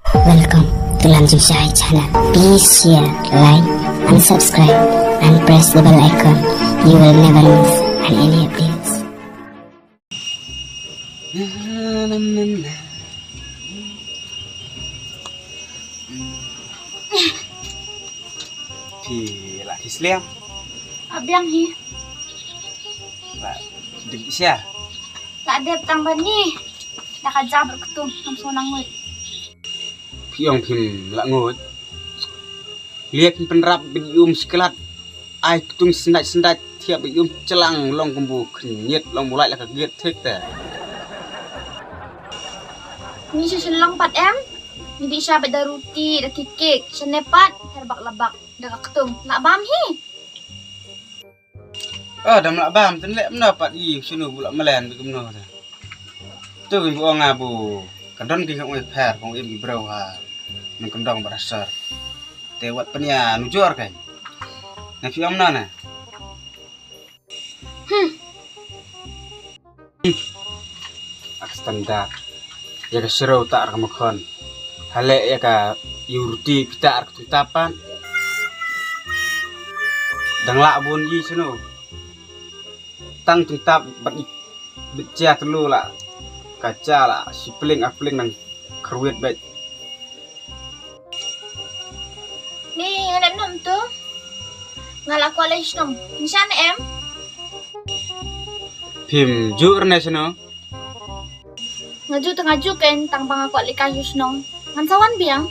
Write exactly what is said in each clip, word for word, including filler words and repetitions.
Welcome to Lam Jingshai channel. Please share, like, and subscribe, and press the bell icon. You will never miss any updates. Phi lah phi sliang. Abiang hi. Lah dep sia. Lah dep tang bani. Dah ka jaber ketum nam sonang ngut. Phi ong phim lah ngut. Liek pynrap bit yum siklat. Ai ktung sendait sendait thiap bit yum celang long kumbu khnyet long mulai la ka giet thik te. Ni sha shen long pat em. Ni di sha bit da ruti da kikik shen ne pat her bak labak da ka ktung lah bam hi. Ah, dam lah bam, tyn leh mno pat i shinu bu lah melen bi kumno da. Tu ki bu ong abu ka don ki kong i pher kong im ki brau ha. Nang kondong barasar. Te wat penia nujor kan. Na phi ong mno na. Hmm. Ak standard. Ya ka siro ta ar ka makhon. Hale ya ka yurti pita ar ka tuta pan. Dang lah bun yi sino. Tang tuta bat i bit cia tulu lah. Kaca lah sipling apling nang kruit bet. Ni ngan em nom tu. Nga la kwalej nom. Nishan em. Phim ju rne sino. Nga ju tengah ju ken tang bang aku alika ju senong. Ngan sawan biang.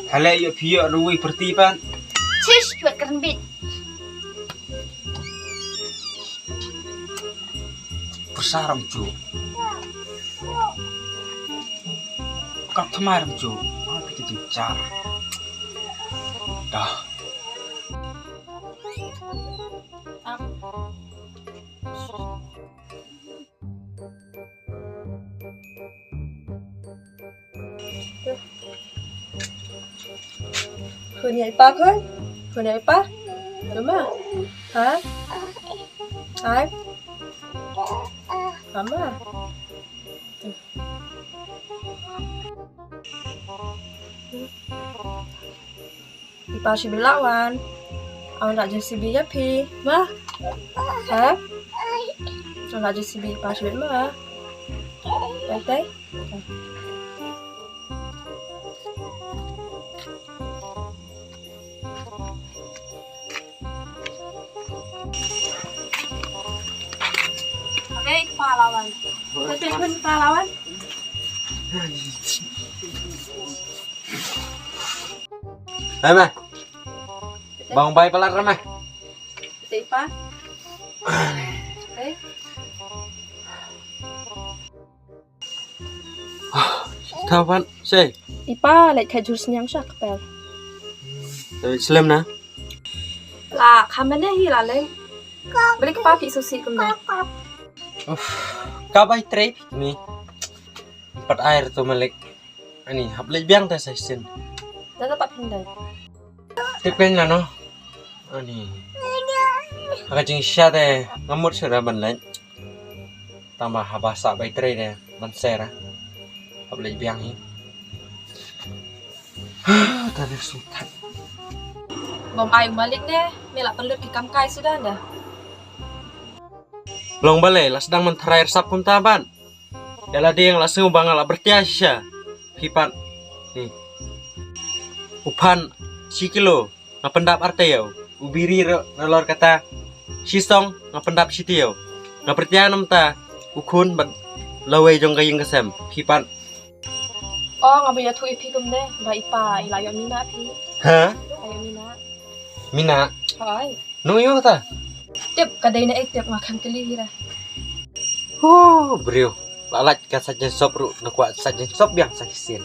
Hale yo phi yo rui perti pan. Sis buat kerembit. Persaram ju. Kap thamai ram ju. Ah, kita jencar. Dah. Khun ïa i pa khun. Khun ïa i pa. Mama. Ha? Ai. Mama. I pa shibit la wan. Aw na J C B ïa phi. Ma. Ha? Aw na J C B i pa shibit ma. Bye bye. Okay, pahlawan. Betul pun pahlawan. Hai mah. Bang bai palat mah. Betul pa. Okay. Thawan sei. I pa leh kha jur sniang sha kpel. Slem na. La khamene hi la leh. Balik pa pi susi kumna. Ka bai trei ni. Pat air tu malik. Ani hap leh biang ta sa sin. Dah dapat pindah. Tip kan la no. Ani. Aka jing sha te ngamut sura ban leh. Tang ba haba sah bai trei de ban ser. Hap leh biang hi. Ta de suthat. Bom ai u malik de, me la pynlut ki kam kai suda de. Long balei la sdang man tharai resap kumta ban. Ïa la ding la sngew ba nga la bertia shisha. Phi pat. Ni. U phan shi kilo. Nga pyndap artei ïa u. U biri re-, relor kata. Shi song nga pyndap shi tei ïa u. Nga pyrtia namta u khun bad lawei jong ka ïing ka sem. Phi pat. Oh, nga ba ïathuh ïa phi kumne ba i pa i la ïoh mina phi. Ha? La ïoh mina. Mina. Hoi. Nong ïoh ta. Tip ka dei na ek tip nga kham kylli hi ra. Huh, briew. La lait ka sa jensop ruh na kwah sa jensop biang sa shisien.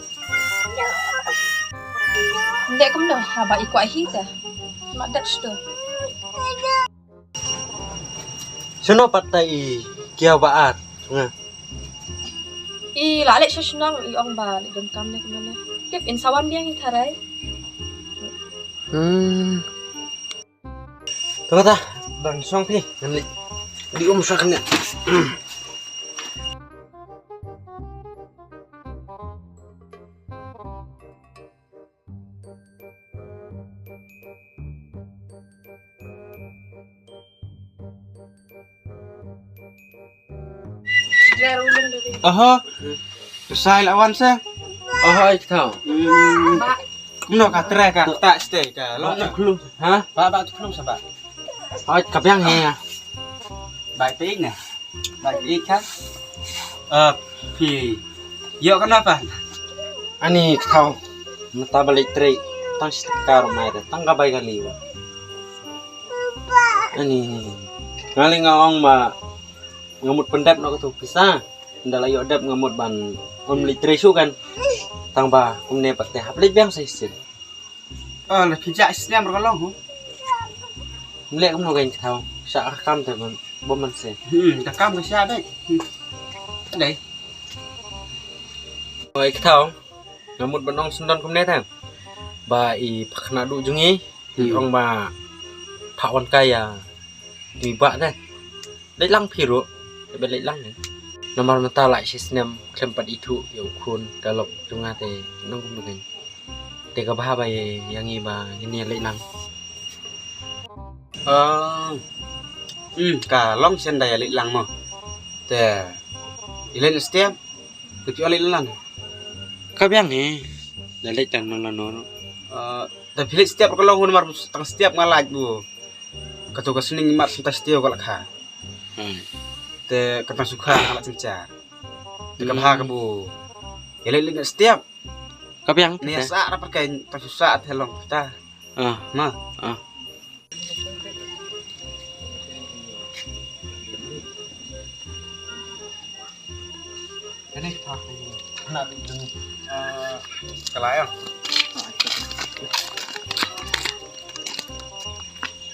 Dek kumno haba i kwah hi ta. Ma dak sto. Shano pat ta i kia ba ar nga. I la leh sha shnong i ong ba leh dum kam ne kumno ne. Tip in sawan biang i tharai. Hmm. To kata, ban song phi, ngan leh. Di um sa kane. Oho. Tu sai la wan sa. Oho, ai kto. Hmm. Kumno ka tre ka ta stay ka. Lo tu klung. Ha? Ba ba tu klung sa ba. Ai ka biang he ya. Ba te na. Ba te ka. Eh, phi. Yo kana pa. Ani kto. Mata balik tre. Tang sita ka rumah dah. Tang ka bai ka liwa. Ani. Ngali nga ong ba nga mut pyndep noh katu pisa. Nda la ïoh dep nga mut ban ym leit trei shuh kan. Tang ba kumne pat te hap leit biang sa shisien. Ah, la phi jah snem ruh ka long hu. Nleh kumno kan kata. Sha ka kam te ban bom man se. Hmm, ka kam ka sha dei. Hmm. Dei. Oi kata. Nga mut ban ong sendon kumne te. Ba i pakna du jong i. Ong ba pha wan kai ïa dui bah te. Leit lang phi ruh. Te ba leit lang. Namar mynta la shi snem khlem pat ithuh ïa u khun ka lok jong nga te nong kum bneng. Te ka bha ba ïa ngi ba ngin ïa leit lang. Ah. Hmm, ka long shen da ïa leit lang mo. Te i leit step. Te phi ïa leit lang. Ka biang hi. La leit lang nang la nor. Ah, te phi leit step ka long hun mar tang step nga lait bu. Katu ka sning mat senta step ka la kha. Hmm. Te ka tang sukha ka la chimchar. Te ka bha ka bu. Ïa leit leit step. Ka biang ne te. Sa ra pa ka tang susa te long ta. Ah. Ma. Ah. Kane ka thah kane. Kane ka thah. Eh, ka la ïa.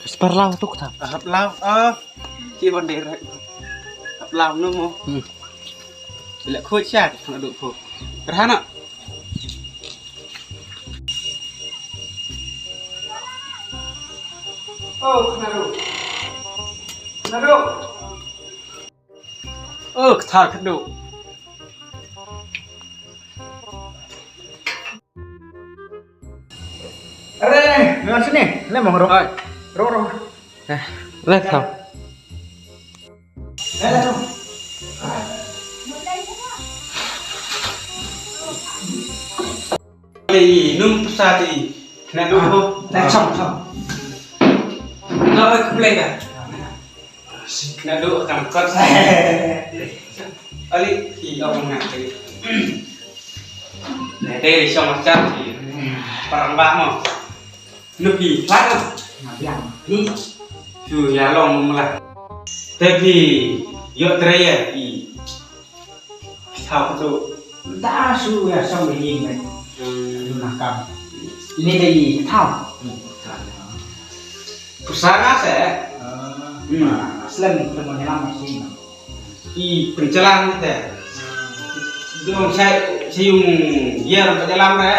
Ka spar law tu ka thah. Hap law. Ah, ki wan direct. Hap law nu mo. Hmm. Sila khoi sha ka thah du khoi. Kerhana. Oh, kena ru. Kena ru. Oh, kthar khadduh. Are, ngan sini. Le mong ro. Hai. Ro ro. Eh, le kau. Le le ro. Ai, num pisa ti. Kena duk ko. Tang chong chong. Kau ai kumlai dah. Kena duk tang kot. Ali ki ong ngan ti. Nete di chong macam ti. Parang bah mo. Nupi plat. Ngabiang. Ni. Su ya long mula. Tapi yo trei ya i. Thau katu. Da su ya song de yin ben. Hmm. Lu na kam. Ini de yi thau. Hmm. Pusara se. Ah. Hmm. Slem ni pun mo nyelam masih. I pencelang te. Dong sai sayung yer pencelang te.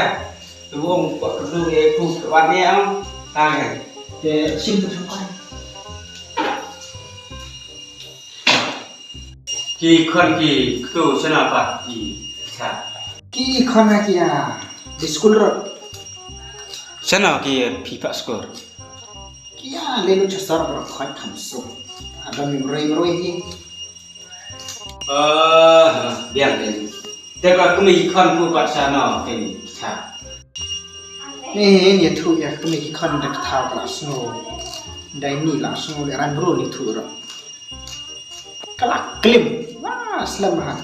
Tu wong ko tu e ku wan ni am. Ta ke. Te sim tu sungkai. Ki khon ki ktu sena pat ki sa. Ki khon ha ki ya di school ro. Sena ki phi pat school. Ki ya le lu cha sor ro khon kham su. Ada mi roi roi hi. Ah, biang ni. Te ka kumi khon ku pat sena ki sa. Ni ni thu ya kumi khon dak thau la sno. Dai ni la sno le ran ro ni thu ro. Ka la klim. Wah, slem ha.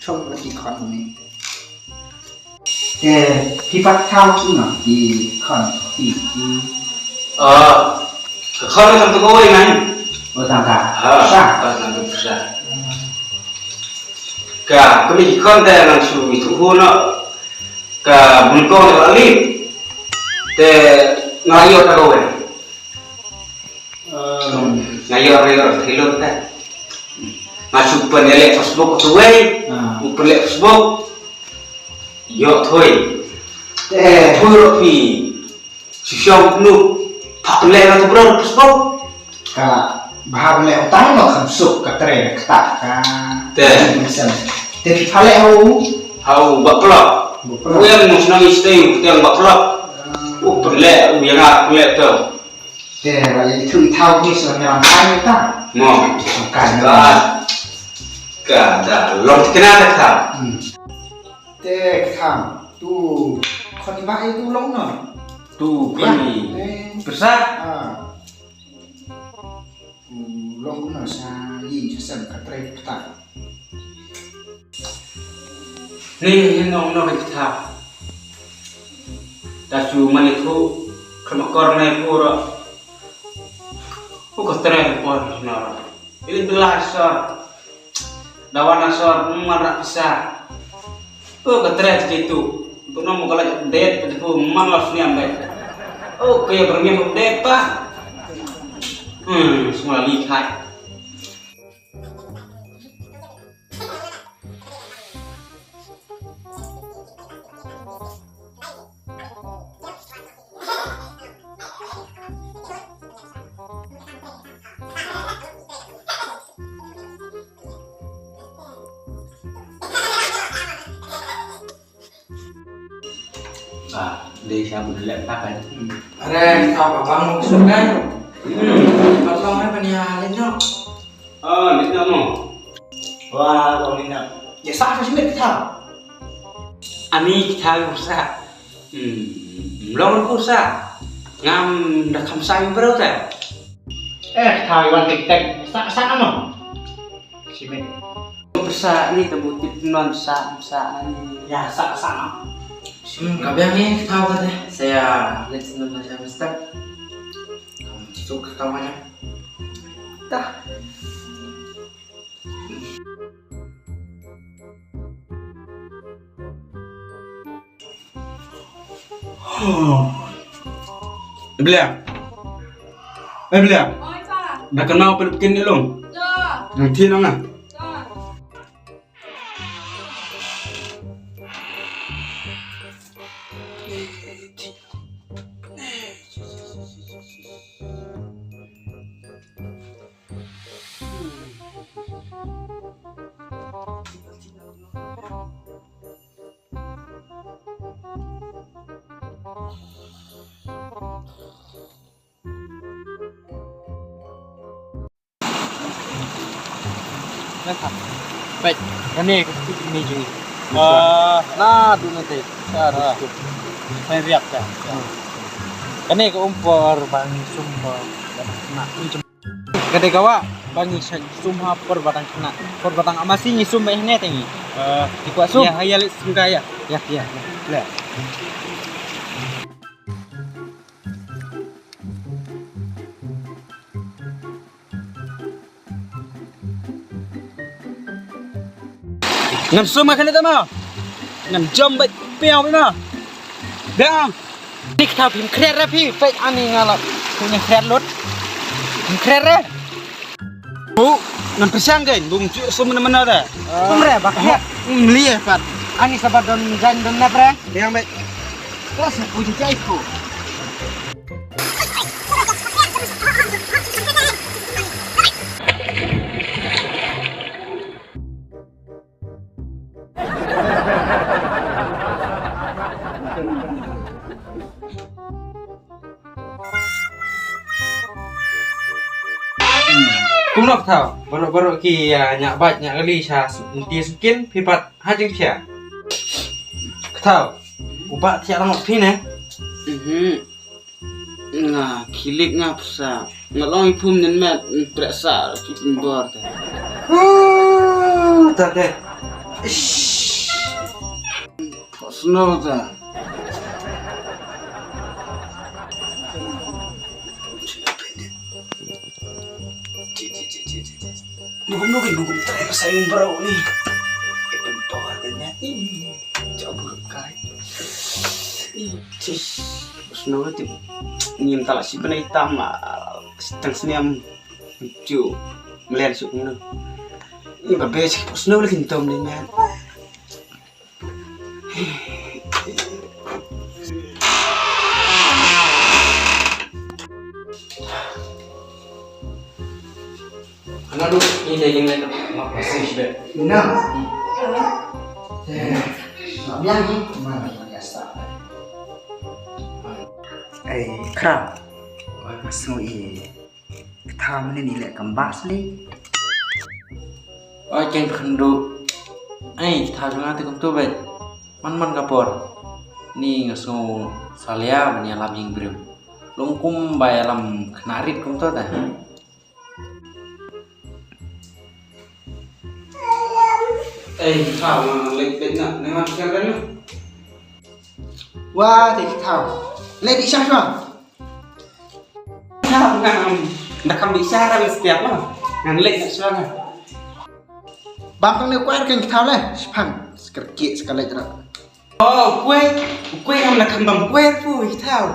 Chong ba ki khon ni. Te ki pat thau ki no, ki khon ki ki. Ah, ka khon ni tang tu ko wei man. Oh, tang ka. Ah, sa. Ah, tang tu sa. Ka kami ki khon te ngan su mi tu ho no. Ka bun ko te la li. Te ngan yo ta ko wei. Nga ïoh ïoh thei lut te. Nga shu pynleh Facebook tu wei. Ah. U pynleh Facebook. Ïoh thoi. Eh. Thoi ruh phi. Shu shong nu. Pha pynleh nga tu bro Facebook. Ka bha pynleh utang no kham suk ka tre ka ta ka. Te. Te phi pha leh hau. Hau ba plot. Ba plot. Wen mo shnong istay u teng ba plot. Ah. U pynleh u yang a pynleh tu. Te ba ïa ithuh ithaw ni shu ngi ram kai ni ta. Mo. Shu kai ni. Ba. Ka da long thikna te ka. Hmm. Te ka. Tu khon ba ai tu long no. Tu khon ni. Pyrsa. Ah. Tu long no sa yin sa sem ka trei pyrta. Ni hin ong no ka pyrta. Ta su mani khu kham kor nai khu ro. Khu ka trei por no ro. Ili bila sor. Dawan asor man rak pisa. Oh, ka trei ti tu. Tu nong mo ka laj update, tu man la sniam dai. Oh, ka ya berngem update pa. Hmm, semua lihat. Ah, dei sha bun lep pakai. Are, ka ba bang mo ksuk kan? Hmm. Patong hai pania lino. Ah, lino mo. Wah, bang lino. Ya sa sa sini kita. Ani kita rusa. Hmm, long rusa. Ngam da kham sai bro ta. Eh, kita wan tik tek. Sa sa nama. Sini. Pyrsa ni ta bu tip non sa sa ni. Ya sa sa. Hmm, ka biang ni thaw ka deh. Saya let's non na jam step. Kamu cicuk ka mana? Tah. Blia. Eh, Blia. Oi, Pa. Da ka nau pel pkin ni long. Da. Nang thi nang ah. Da. Peit, kane ka stik ni jong ngi. Ah, na du na te. Ka stik. Peit riap ka. Kane ka um por ba ngi sum ba na. Ka dei ka wah ba ngi sum ha por ba dang khynnah. Por ba dang amasi ngi sum ba hynne te ngi. Eh, ti kwah sum. Ya, ha ya leh sum ka ya. Ya, ya. Leh. Ngan sum ka kane te ma. Ngan jam bad piang bad ma. Biang. Ni kata phim khret ra phi, peit ani nga la. Phim khret lut. Phim khret ra. Bu, ngan pyrshang kein, bu ngin sum mana-mana da. Sum re, ba khret. Mli eh pat. Ani sabat don jan don nep re. Yang baik. Terus aku jejai ku. Kumno ka thaw? Baroh baroh ki ïa ñiah bad ñiah kali sha nti sngewsih phi pat ha jingkhia. Ka thaw. U bah thiah lang phi ne. Mhm. Nga khilik nga pyrsa. Nga long i phum nyn met nprek sa ki pynbor te. Huh, ta te. Ish. Snow ta. Nugum nugum nugum trai pasal yung bro ni. Ipin toh adanya. Ih, jauh buruk kai. Ih, tis. Snow ti. Ngim talak si benai tam. Tang sniam. Ju. Melian suk nung. Ih, babe si snow lagi ntom ni man. Ana du, ni dei ling lek mak masih sibet. Ina. Eh, mak biang ni, mana yang biasa. Eh, Kra. Oi, masuk i. Kata mana ni lek kembas ni. Oi keng khyndu. Ai, ki thaw jong nga te kumto beit. Man man ka por. Ni nga sngew salia ban ïalam ïing briew. Long kum ba ïalam khynnah rit kumto te. Ei, ki thaw, nga leit beit na, ne wan kher na. Wa, te ki thaw. Leit dih sha shuwa. Thaw, nga, nga, da kam dih sha ra mestiap ma. Ngan leit na shuwa nga. Bam tang ne kwer keng ki thaw le. Shipang, skar kiek, skar leit ra. Oh, kwer, kwer ngam na kam bam kwer pu, ki thaw.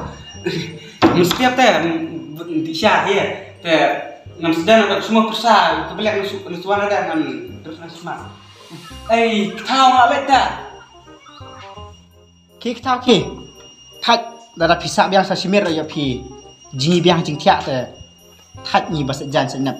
Mestiap te, dih sha, ye. Te, ngam sdang na semua persa, ke belek na su-, na suan ada ngam terus na semua. Ei, ki thaw nga leit ta. Ki ki thaw ki. Thait, da da pisa biang sa shimir ïa phi. Jingï biang jingthiah te. Thait ngi ba sa jan sa nep.